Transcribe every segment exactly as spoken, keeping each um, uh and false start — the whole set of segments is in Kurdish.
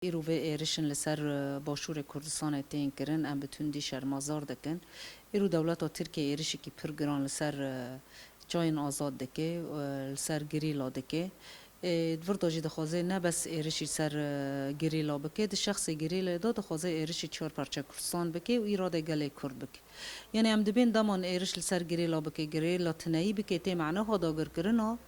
Îro vê êrişin li ser, e, Başûrê Kurdistanê tên kirin, em bi tundî şermazar dikin. Îro dewleta Tirkiyê êrişekî pir giran li ser, e, çayên azad dike, e, li ser gerîla dike. E, di vir de jî dixwaze ne bes êrişî ser, e, gerîla bike, di şexsê gerîlê de dixwaze êrişî çar parçe Kurdistan bike û îradê gelê Kurd bike. Yanî em dibên dema êriş li ser gerîla bike, gerîla tineyî bike, tê mane xwe dagirkirina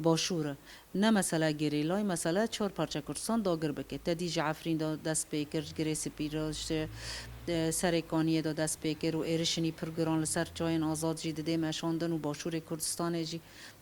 Başûr e. Ne mesele gerîlayê, mesele çar parçe Kurdistan dagir bike. Te dî ji Efrîn de dest pê kir, ji Girê Spî re, ji, e, Serê Kaniyê de dest pê kir û êrişinî pir giran li ser çayên azad jî didê meşandin û Başûrê Kurdistanê jî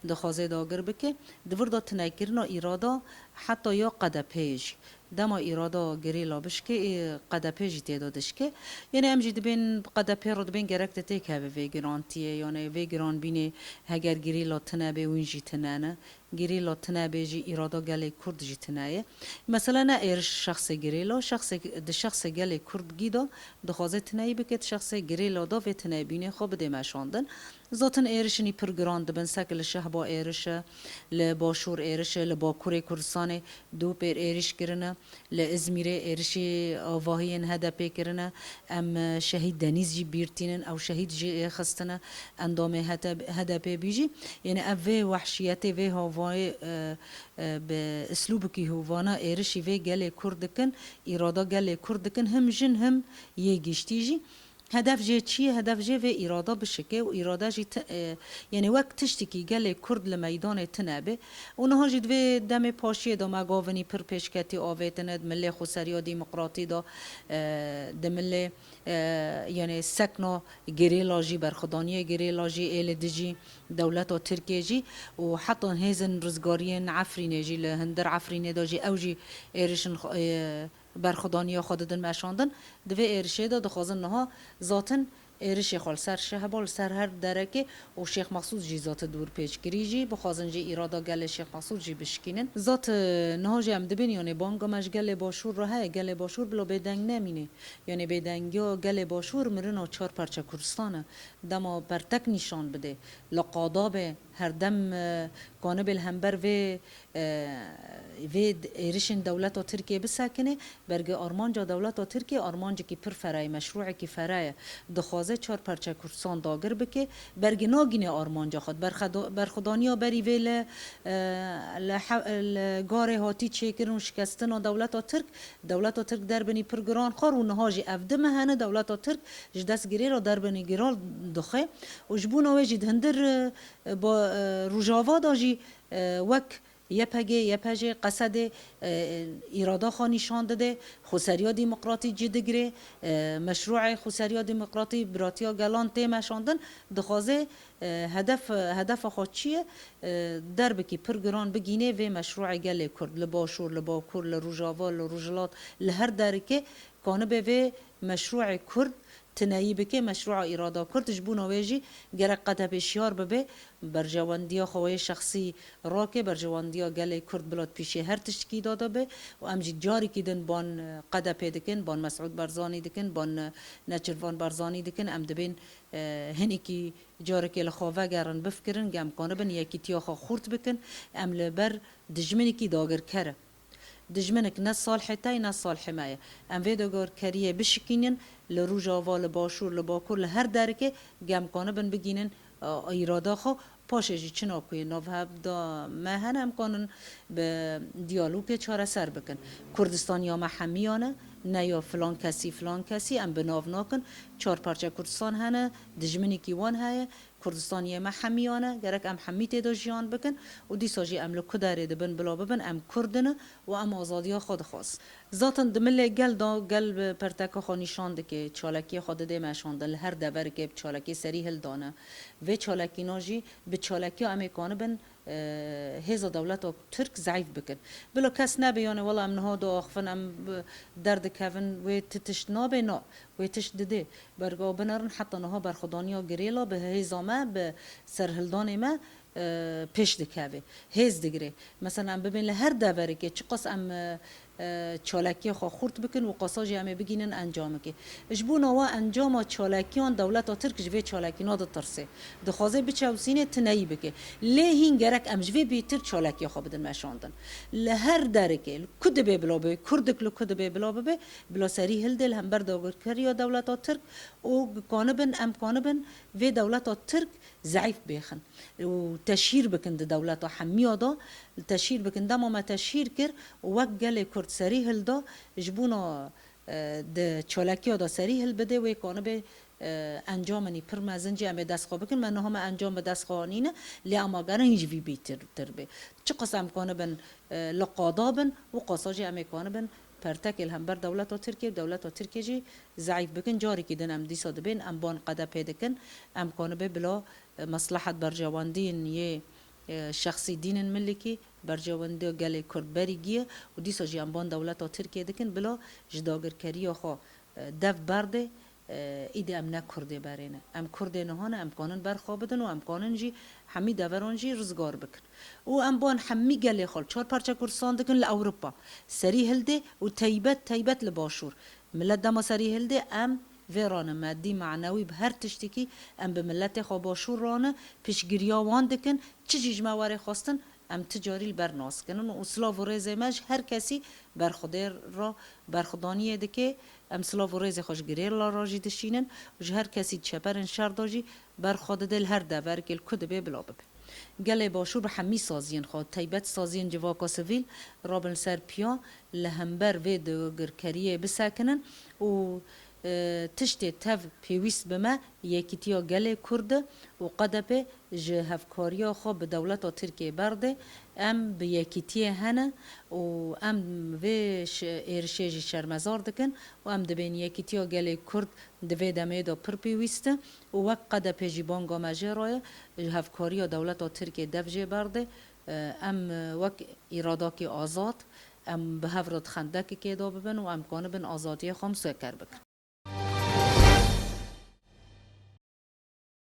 dixwaze dagir bike. Di vir de tinekirina îrada heta ya Q D P'yê jî. Dema îrada gerîla bişke, ê Q D P jî tê de dişke. Yanî em jî dibên bi Q D P re dibên gerek te têkeve vê girantiyê, yanî vê giranbînê heger gerîla tune bê, wîn jî tune ne. Gerîla tune bê jî îrada gelê Kurd jî tune ye. Mesele ne êriş şexsê gerîla, şexsê, di şexsê gelê Kurd gî de dixwaze tuneyî bike, di şexsê gerîla de vê tuneyîbînê xwe bidê meşandin. Zaten êrişinî pir giran dibin, sek li Şehba êriş e, li Başûr êriş e, li Bakurê Kurdistanê du pêr êriş kirine, li Îzmîrê êrişî avahiyên H D P kirine. Em, e, şehîd Denîz jî bîr tînin, ew şehîd jî ê xistine, endamê H D P bî jî. Yanî ev vê wehşiyetê, vê havayê, e, e, bi îslûbekî hovana êrişî vê gelê Kurd dikin, îrada gelê Kurd dikin, him jin him yê giştî jî. Hedef jê çi ye? Hedef jê vê îrada bişike û îrada jî ti-, e, yanî wek tiştekî gelê Kurd li meydanê tune be. Û niha jî di vê demê paşiyê de me gavinî pir pêşketî avêtine, di milê xweseriya demokratî de, e, di milê, e, yanî sekna gerîla jî, berxwedaniya gerîla jî ê li dijî dewleta Tirkiyê jî û heta hêzên rizgariyên Efrînê jî, li hundir Efrînê de jî ew jî êrişin xwe, e, berxwedaniya xwe didin meşandin. Di vê êrişê de dixwazin niha zatin êrişê xwe li ser Şehba, li ser her derekê û Şêx Mexsûd jî zatin dûrpêçkirî jî, bixwazin jî îrada gelê Şêx Mexsûd jî bişkînin. Zat, e, niha jî em dibên, yanî banga me ji gelê Başûr re heye, gelê Başûr bila bêdeng nemîne. Yanî bêdengiya gelê Başûr mirina çar parçe Kurdistan e. Dema pertek nîşan bide, li qada be, herdem, e, kanibê li hember vê, e, vê d-, êrişên dewleta Tirkiyê bisekine, bergê armanca dewleta Tirkiyê armancekî pir fere ye, meşrûekî fere ye. Dixwaze çar parçe Kurdistan dagir bike, bergê nagîne armanca xwe. Berxedo-, berxwedaniya berî vê li, e, li he-, li Garê hatî çêkirin û şikestina dewleta Tirk, dewleta Tirk derbinî pir giran xwar û niha jî ev di meh hene dewleta Tirk ji dest girê re derbinî giran dixwe û ji bona wê jî di hundir, e, ba-, e, Rojava de jî, e, wek Y P G, Y P J, Qesedê, e, îrada xwe nîşan dide, xweseriya demokratî cî digire, e, meşrûê xweseriya demokratî, biratiya gelan tê meşandin, dixwaze, e, hedef, hedefa xwe çi ye? E, derbekî pir giran bigîne vê meşrûê gelê Kurd, li Başûr, li Bakur, li Rojava, li Rojhilat, li her derikê kanibe vê meşrûê Kurd tineyî bike, meşrûa îrada Kurd. Ji bona wê jî gerek Q D P şiyar bibe, berjewendiya xwe wê şexsî rake, berjewendiya gelê Kurd bila di pîşê her tiştekî de de be û em jî carîkî din ban, e, Q D P dikin, ban Mesûd Barzanî dikin, ban, e, Neçirvan Barzanî dikin. Em dibên, e, hinekî carekê li xwe vegerin, bifikirin, ge em kanibin yekîtiya xwe xurt bikin, em li ber dijminekî dagirker e. Dijminek ne salhê te ye, ne salhê me ye. Em vê dagirkeriyê bişikînin, li Rojava, li Başûr, li Bakur, li her derikê ge em kanibin bigînin, e, îrada xwe. Paşê jî çina ku yê navhevda me hene, em kanin bi diyalogê çareser bikin. Kurdistan ya me hemiyan e, ne ya filan kesî, filan kesî, em bi nav nakin. Çar parçe Kurdistan hene, dijminekî wan heye. Kurdistan yê me hemiyan e, gerek em hemî tê de jiyan bikin û dîsa jî em li ku derê dibin bila bibin, em Kurd in û em azadiya xwe dixwazin. Zaten di milê gel de, gel bi perteka xwe nîşan dike, çalakiyê xwe didê meşandin, li her deverikê bi çalakiyê serî hildane. Vê çalakîna jî bi çalakiya em ê kanibin, e, hêza dewleta Tirk zeîf bikin. Bila kes nebe, yanê wela em niha diaxivin, em bi-, derdikevin, wê ti tişt nabe, na, wê tişt didê. Berga binerin heta niha berxwedaniya girêla bi hêza me, bi serhildanê me, e, pêş dikeve, hêz digire. Mesela em bibên li her deverikê, çiqas em, e, e, çalakiya xwe xurt bikin û qasa jî em ê bigînin encamekê. Ji bo nawa encama çalakiyan dewleta Tirk ji vê çalakîna ditirse. Dixwaze biçewsîne tineyî bike. Lê hîn gerek em ji vê bêtir çalakiya xwe bidin meşandin. Li her derekê, li ku dibe bila bibe, Kurdik li ku dibe bila bibe, bila serî hildê li hember dagirkeriya dewleta Tirk û kanibin, em kanibin vê dewleta Tirk zeîf bêxin û teşhîr bikin di dewleta hemiya de, teşhîr bikin. Dema me teşhîr kir û wek gelê Kurd serî hilda, ji bona, e, di çalakiya de serî hilbidê, wê kanibê, e, encaminî pir mezin jî em ê dest xwe bikin. Me niha me encam bi dest xwe anîne, lê em agere hîn ji vî bêtir tir bê. Çiqas em kanibin, e, li qada bin û qasa jî em ê kanibin pertekê li hember dewleta Tirkiyê û dewleta Tirkiyê jî zeîf bikin. Carekî din em dîsa dibên, em ban qedepê dikin, em kanibê bila, e, meslehet berjewendiyên yê, e, şexsî dînin milikî, berjewendiya gelê Kurd berî giye û dîsa jî em ban dewleta Tirkiyê dikin, bila ji dagirkeriya xwe, e, dev berdê, e, îdî em ne Kurdê berê ne. Em Kurdê niha ne, em kanin ber xwe bidin û em kanin jî hemî deveran jî rizgar bikin. Û em ban hemî gelê xwe li çar parçe Kurdistan dikin li Ewropa. Serî hildê û teybet, teybet li Başûr. Milet dema serî hildê em vê rane medî, manewî bi her tiştekî em bi miletê xwe Başûr rane, piştgiriya wan dikin, çi jî ji me were xwestin, em ti carî li ber nas kinin û silav û rêzê me ji her kesî berxwedê re berxwedaniyê dike. Em silav û rêzê xwe ji girê re jî dişînin û ji her kesî di çeperên şer de jî berxwe dide li her deverkê li ku dibe bila bibe. Gelê Başûr bi hemî saziyên xwe, teybet saziyên civaka sivîl, rabin li ser piya li hember vê dagirkeriyê bisekinin û, e, tiştê tev pêwîst bi me yekîtiya gelê Kurd e û qedepê ji hevkariya xwe bi dewleta Tirkiyê berdê. Em bi yekîtiyê hene û em vê şi-, êrişê jî şermezar dikin û em dibên yekîtiya gelê Kurd di vê demê de pir pêwîst e û wek qedepê jî banga me jê re ye, ji hevkariya dewleta Tirkiyê dev jê berdê. Em wek îradakî azad, em bi hev re di xendekekê de bibin û em kanibin azadiyê xwe musêker bikin.